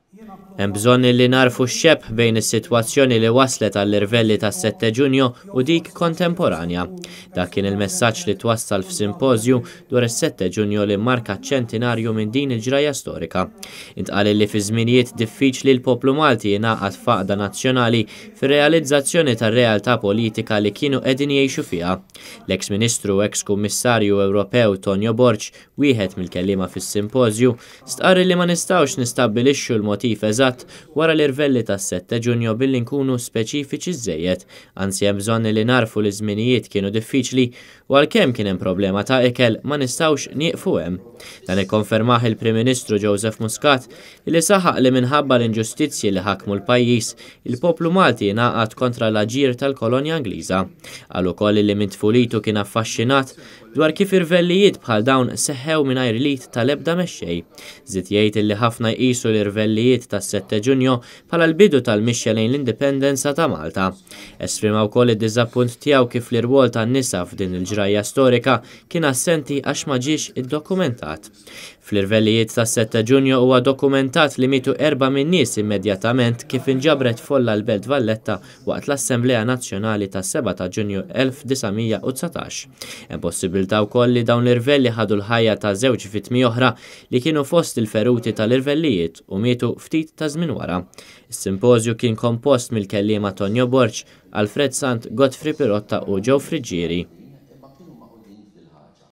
Hemm bżonn li nagħrfu x-xebh bejn is-sitwazzjoni li wasslet għall-irvelli tas-Sette Ġunju u dik kontemporanja. Dak kien il-messaġġ li twassal f'simpożju dwar is-Sette Ġunju li mmarka ċ-ċentinarju minn din il-ġrajja storika. Intqal li fi żminijiet diffiċli l-poplu Malti jingħaqad f'għaqda nazzjonali fir-realizzazzjoni tar-realtà politika li kienu qegħdin jgħixu fiha. L-eks Ministru u eks Kummissarju Ewropew Tonio Borg, wieħed mill-kelliema fis-simpożju, stqarr li ma nistgħux nistabbilixxu l-motiv eżatt wara l-irvelli tas-Sette Ġunju billi nkunu speċifiċi żżejjed, anzi hemm bżonn li nagħrfu li ż-żminijiet kienu diffiċli u għalkemm kien hemm problema ta' ikel ma nistgħux nieqfu hemm. Dan ikkonfermah il-Prim Ministru Joseph Muscat li saħaq li minħabba l-inġustizzji li ħakmu l-pajjiż, il-poplu Malti ingħaqad kontra l-aġir tal-kolonja Ingliża. Qal ukoll li minn tfulitu kien affaxxinat dwar kif irvellijiet bħal dawn seħħew mingħajr l-id tal-ebda mexxej. Żied jgħid li ħafna jqisu l-irvellijiet tas-Sette Ġunju bħala l-bidu tal-mixja lejn l-indipendenza ta' Malta. Esprima wkoll id-diżappunt tiegħu kif l-irwol tan-nisa f'din il-ġrajja storika kien assenti għax ma ġiex iddokumentat. Fl-irvellijiet tas-Sette Ġunju huwa dokumentat li mietu erbgħa min-nies immedjatament kif inġabret folla l-Belt Valletta waqt l-Assemblea Nazzjonali tas-7 ta' Ġunju 1919. Hemm possibbiltà wkoll li dawn l-irvelli ħadu l-ħajja ta' żewġ vittmi oħra li kienu fost il-feruti tal-irvellijiet u mietu ftit ta' żmien wara. Is-simpożju kien kompost mill-kelliema Tonio Borg, Alfred Sant, Godfrey Pirotta u Joe Friggieri.